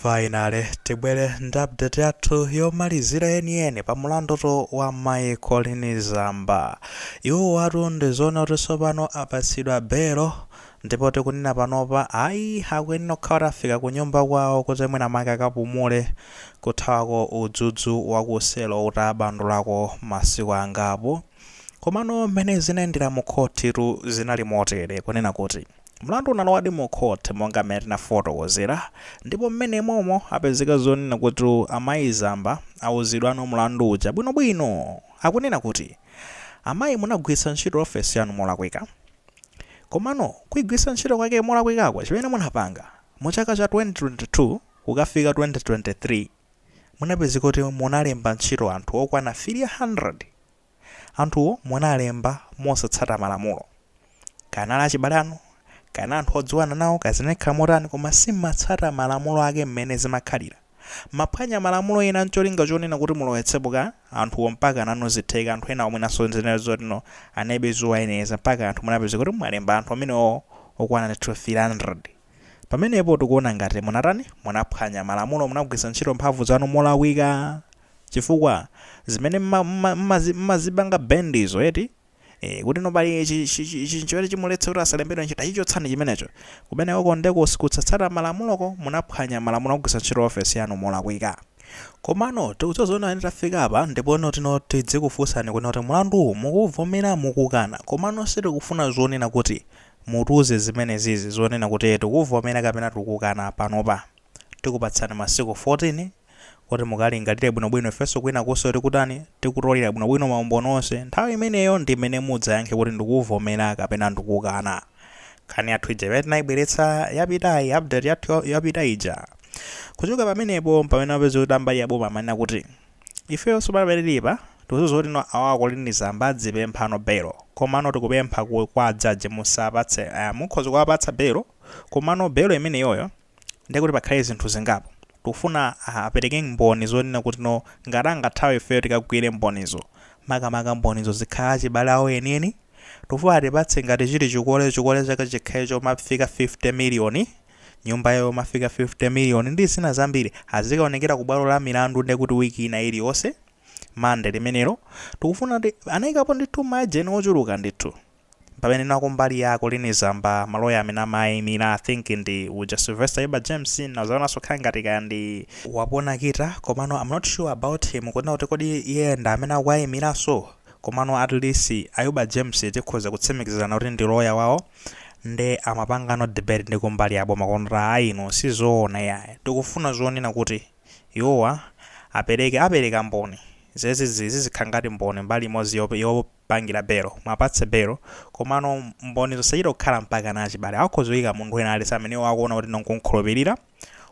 Finally, tibwere ndi update yathu yomalizira yeniyeni pa mulandutu wa mayi Colleen Zamba. Iwowatu ndi zoona kuti tsopano apatsidwa belo, ndipo tikunena panopa ayi, akuyenera kukhala afika ku nyumba kwawo kuti mwina make akapumule kuthawako udzudzu wakuselo utabandulako masiku angapo. Komano mmene zinayendera mu khotitu zinali motere, kunena kuti mlandu unalowadi mu khoti monga mmene tinafotokozera, ndipo mmene momo apezeka zonena kuti amayi Zamba awuzidwano mlandu uja bwinobwino. Akunena kuti amayi, munagwiritsa ntchito ofesi yanu molakwika. Komano kuyigwiritsa ntchito kwake molakwikako, chimene munapanga mu chaka cha 2022 kukafika 2023, munapezeka kuti munalemba ntchito anthu okwana 300. Anthuwo munalemba mosatsata malamulo. Kanali achibale anu, kana anthu odziwana nawo, kazinakhala motani, koma simatsata malamulo ake mmene zimakhalira. Maphwanya malamulo ena ncholinga chonena kuti mulowetsepo ka anthuwo, mpaka nanu zitheka. Anthu ena omwenanso zinene zotino anaibe zowayeneza, mpaka anthu munapeza kuti mwalemba anthu amenewo okwana ndithu 300. Pamenepo tikuona ngati munatani? Munaphwanya malamulo, munagwiritsa ntchito mphamvu zanu molakwika, chifukwa zimene mmazipanga bendizo eti kuti nobali ichi chimene chimuletse kuti asalembedwe ntchito, achichotsani chimenecho. Kumeneko ndeko sikutsatsata malamuloko, munaphwanya malamulo, kugwiritsa ntchito ofesi yanu molakwika. Komano tikuzoona tafika apa, ndipo tino tidzikufunsani kuti mulanduwu mukuvomera, mukukana? Komano sitikufuna zonena kuti mutiuze zimene zizi zonena kuti tikuvomera kapena tikukana panopa. Tikupatsani masiku 14 kuti mukalingalire bwinobwino. Ifenso kwina kuso tikutani? Tikutolera bwinobwino maumboni onse. Nthawi imeneyo ndi imene mudzayankhe kuti ndikuvomera kapena ndikukana. Nkhani yathu ija imene tinayibweretsa yapitayi, update yathu yapita ija. Kuchoka pamenepo, pamene apeza kuti ambali ya boma amanena kuti ifenso pamene tikuziwa kuti no awa Colleen Zamba adzipemphano belo, komano tikupempha kwa jaji musapatse, mukhoza kuwapatsa belo, komano belo imeneyoyo ndikuti pakhale zinthu zingapo. Tikufuna apereke mboni zonena kuti no ngati angathawe, ifeyo tikagwire mbonizo, makamaka mbonizo zikhala achibale awo enieni. Tikufuna atipatse ngati chili chikole, chikole chake chikhale chomafika 50 miliyoni, nyumba yayo mafika 50 miliyoni ndi zina zambiri. Azikaonekera ku bwalo la milandu ndekuti wiki ina iliyonse Mande limenelo. Tikufuna ndi anayikapo ndithu maejeni ochuluka ndithu. Pamene nakumbali ya Colleen Zamba, maloya amene amayimira, I think ndi uja Sylvester Ayuba James, nazaonanso khala ngati kaya ndi Wapona Kita, komano I'm not sure about him, kunena kuti kodi iye ndi amene akuyimiranso. Komano at least Ayuba James tikhoza kutsimikizirana kuti ndi loya wawo. Nde amapangano debate ndi kumbali ya boma konra, ayino sizoona yayi, tikufuna zonena kuti iwowa apereke, apereka mboni zezi zizikhala ngati mboni mbali imodzi yopangira belo, mwapatse belo, komano mboni zosachita kukhala mpaka na achibale, akhoza kuyika munthu wina alisi amene wakuona kuti nonkunkhulupirira.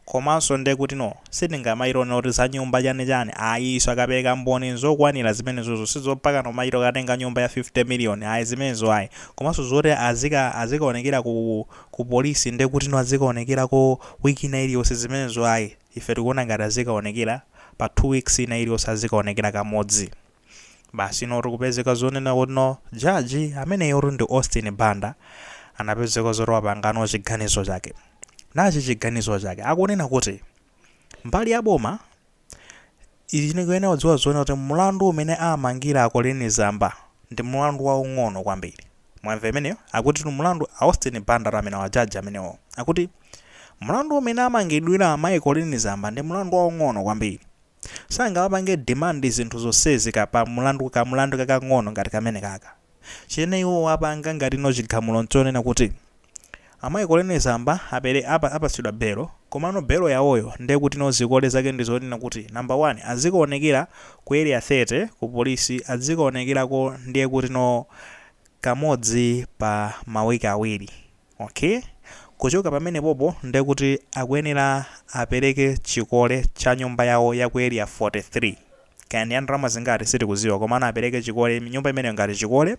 Komanso nde kuti no sitingamayitone kuti za nyumba chani chani ayiso, akapereka mboni zokwanira zimenezozo, sizopaka nomayito katenga nyumba ya 50 million, ayi, zimenezo ayi. Komanso zoti azikaonekera ku polisi, nde kuti no azikaonekerako wiki ina iliyonse, zimenezo ayi. Ife tikuona ngati azikaonekera pa 2 weeks ina iliyonse, azikaonekera kamodzi basi. No tikupezeka zonena kuti no jaji ameneyo ndi Austin Banda anapezeka zoti wapangano chiganizo chake. Nachi chiganizo chake, akunena kuti mbali ya boma ikuyenera kudziwa zoona kuti mlandu umene amangira Colleen Zamba ndi mlandu waung'ono kwambiri. Mwamva imeneyo? Akuti mlandu, Austin Banda amene wajaji amenewo, akuti mlandu umene amangidwira amayi Colleen Zamba ndi mlandu waung'ono kwambiri. Sangawapange demand zinthu zonsezi pa mlandu, kamlandu kakang'ono ngati kamene kaka. Chimene iwo wapanga ngati no chigamulo nchonena kuti amayi Colleen Zamba apatsidwa belo, komano belo yawoyo ndiye kuti no zikole zake ndi zonena kuti number 1, azikaonekera ku Area 30 ku polisi, azikaonekerako ndiye kuti no kamodzi pa mawiki 2. Okay, kuchoka pamenepopo ndiye kuti akuyenera apereke chikole cha nyumba yawo ya ku Area 43, kaya ndi ndalama zingati sitikuziwa, komano apereke chikole, nyumba imeneyo ngati chikole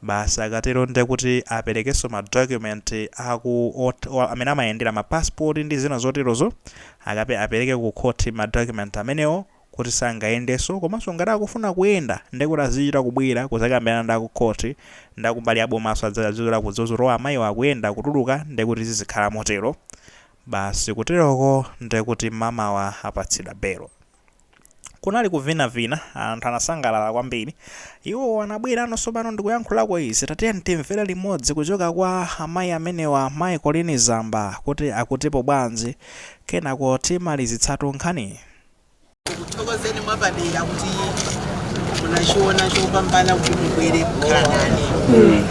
basi. Akatero ndiye kuti aperekenso ma document amene amayendera, ma passport ndi zina zoterozo, akape apereke ku court ma document amenewo kuti sangayendenso. Komanso ngati akufuna kuyenda, ndiye kuti azichita kubwera kuzakambirana ndi aku court, ndakumbali ya bomaso adzazola kudzozotowa amayiwo akuyenda kutuluka, ndiye kuti zizikhala motero. Basi kuteroko ndekuti mamawa apatsidwa belo. Kunali kuvinavina, anthu anasangalala kwambiri. Iwo anabwera anonso pano ndikuyankhulako izi. Tatiyeni timvere limodzi kuchoka kwa amayi amenewa, mayi Colleen Zamba, kuti akutipo bwanji, kenako timalizitsatu nkhani. Kuthokozeni mwapadera kuti munachiona chopambana kuti mubwere kukhala nane.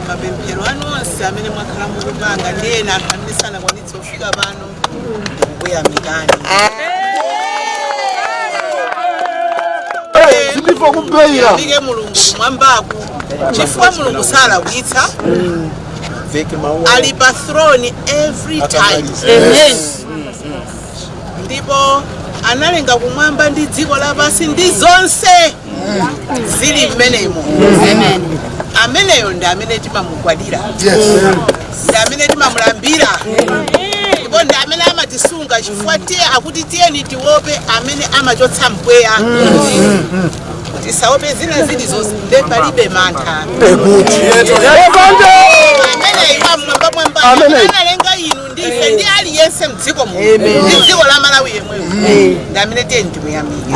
Mapemphero anu onse amene mwakhala mukupanga ndi ena anthu amene sanakwanitse kufika pano, ndikukuyamikani. Sindifa kubeira. Yamike Mulungu kumwambaku, chifukwa Mulungu salakwitsa, ali pa throne every time. Ndipo analenga kumwamba ndi dziko lapansi ndi zonse zili mmenemo. Ameneyo ndi amene timamugwadira, ndi amene timamulambira, ndipo ndi amene amatisunga, chifukwa tiye akuti tiyeni tiope amene amachotsa mpweya, tisaope zina zilizonse. Nde palibe mantha. Ameneyi wamwamba mwamba analenga inu ndife ndi aliyense mdziko muno ndi dziko la Malawi yemweyo, ndi amene tiyeni timuyamike.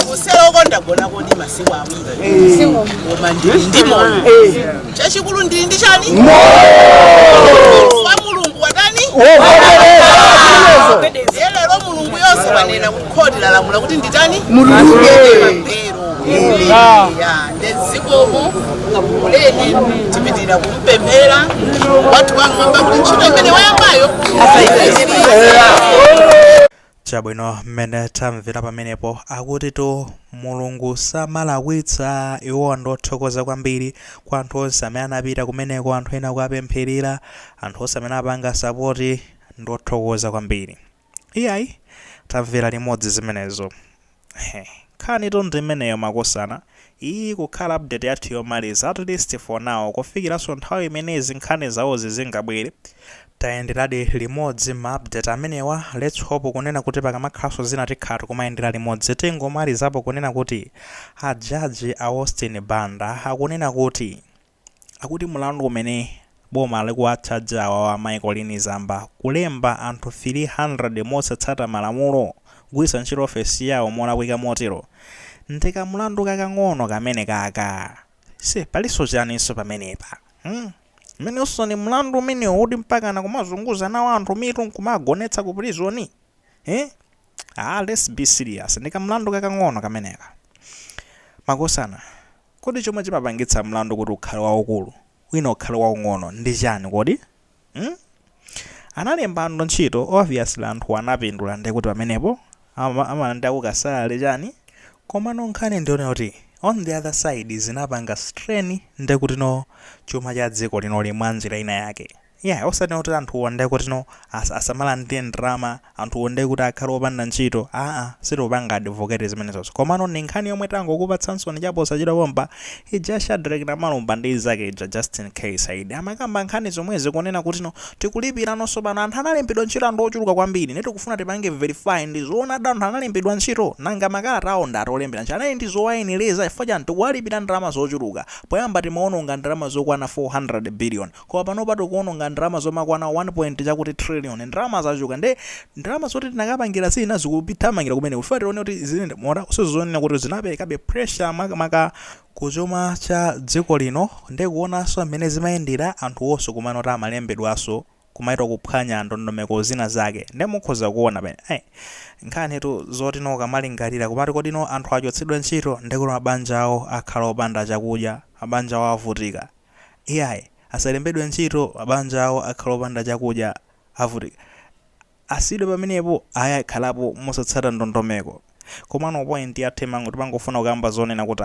Kuseroko ndagona kodi masiku 2, koma ndili ndi moyo. Chachikulu ndili ndi chani? Wa Mulungu watani? Ndiye lero Mulungu yonse wanena kuti khoti lalamula kuti nditani? Mapero ya ndezikomo kapumuleni. Tipitirira kumpemphera wathu wamwamba kuti ntchito imene wayambayo. Chabwino, mmene tamvera pamenepo, akuti to Mulungu samalakwitsa. Iwo ndothokoza kwambiri kwa anthu onse amene anapita kumeneko, anthu ena kukapempherera, anthu onse amene apanga support, ndothokoza kwambiri. Iyayi, tamvera limodzi zimenezo. Nkhani to ndi imeneyo, makosana. Iyi kukhala update yathu yomaliza, at least for now, kufikiranso nthawi imenezi nkhani zawozi zingabwere. Tayenderadi limodzi ma update amenewa. Let's hope kunena kuti pakamakhalanso zina tikhala tikumayendera limodzi. Tingomalizapo kunena kuti ajaji a Austin Banda akunena kuti, akuti mlandu umene boma likuwatchaja awawa Michael Colleen Zamba kulemba anthu 300 mosatsata malamulo, kugwiritsa ntchito ofesi yawo molakwika motero, ndi kamlandu kakang'ono kamene kaka. Se palinso chaninso pamenepa, Mmenenso ni mlandu umenewo kuti mpakana kumazunguza nawo anthu mitu nkumagonetsa ku prison, eh? Ah, let's be serious, ndi kamlandu kakang'ono kameneka, makosana. Kodi chomwe chimapangitsa mlandu kuti ukhale waukulu, wina ukhale waung'ono ndi chani kodi, Analemba anthu ntchito, obviously anthu anapindula, ndi kuti pamenepo amalandira ka salary chani. Komano nkhani ndione kuti on the other side zinapanga strain ndekuti no chuma cha dziko linoli mwa njira ina yake. Yeah, osati kuti anthuwo ndekuti no asamalandire ndalama, anthuwo ndekuti akhale opanda ntchito. Aa, sitikupanga advocate zimenezozo. Komano ni nkhani yomwe tangokupatsanso chaposachedwa pompa ija, Shadrack Namalomba ndi zake ija, Justin K Saidi amakamba nkhani zomwezi kunena kuti no tikulipira nonso pano anthu analembedwa ntchito, anthu ochuluka kwambiri, ndi tikufuna tipange verify ndi zoona anthu analembedwa ntchito, nanga makalata awo ndi atolembera ntchito, anali ndi zowayenereza, chifukwa chani tikuwalipira ndalama zochuluka? Poyamba timaononga ndalama zokwana 400 billion, koma panopa tikuononga ndalama zomakwana 1 point chakuti trillion. Ndalama zachuluka, nde ndalama zoti tinakapangira zina zikupithamangira kumene kufa. Tione kuti zine mora sizonena kuti zinaperekabe pressure makamaka kuchuma cha dziko lino, ndi kuonanso mmene zimayendera anthu onse kumanoti amalembedwanso kumaitwa kuphwanya ndondomeko zina zake. Ndi mukhoza kuona pene nkhanitu zoti no kamalingalira kumati kodi no anthu achotsedwe ntchito ndikuti mabanja awo akhala opanda chakudya, mabanja awo avutika. Iyayi, asalembedwe ntchito, mabanja awo akhala opanda chakudya, avutika. Asidwe pamenepo, ayi, akhalapo mosatsata ndondomeko. Komano point yathu imango timangofuna kukamba zonena kuti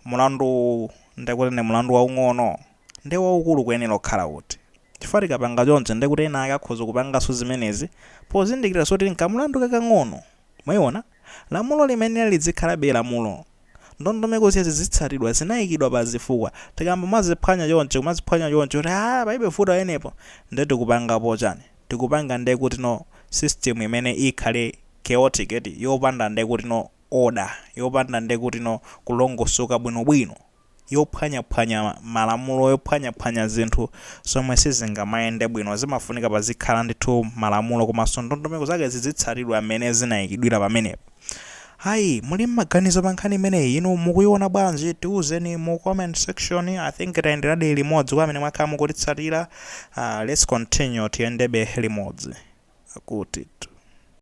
mulandu ndekuti ndi mulandu waung'ono, ndi waukulu kuyenera kukhala kuti, chifukwa tikapanga choncho ndekuti ena ake akhoza kupanganso zimenezi pozindikira zoti nkamulandu kakang'ono. Mwayiona, lamulo limene lizikhalabe lamulo, ndondomeko ziya zizitsatidwa, zinayikidwa pa zifukwa. Tikamba maziphwanya choncho, kumaziphwanya choncho kuti palibe vuto ayenepo, nde tikupangapo chani? Tikupanga ndekuti no system imene ikhale chaotic eti, yopanda ndekuti no order, yopanda ndekuti no kulongosoka bwinobwino. Yophwanyaphwanya malamulo, yophwanyaphwanya zinthu zomwe sizingamayende bwino. Zimafunika pazikhala ndithu malamulo komanso ndondomeko zake zizitsatidwa mmene zinayikidwira pamenepo. Hayi, muli mmaganizo pa nkhani imeneyi? Inu mukuiona bwanji? Tiuzeni mu comment section. I think tayenderadi limodzi kwa amene mwakhala mukutitsatira. Let's continue, tiyendebe limodzi akuti tu.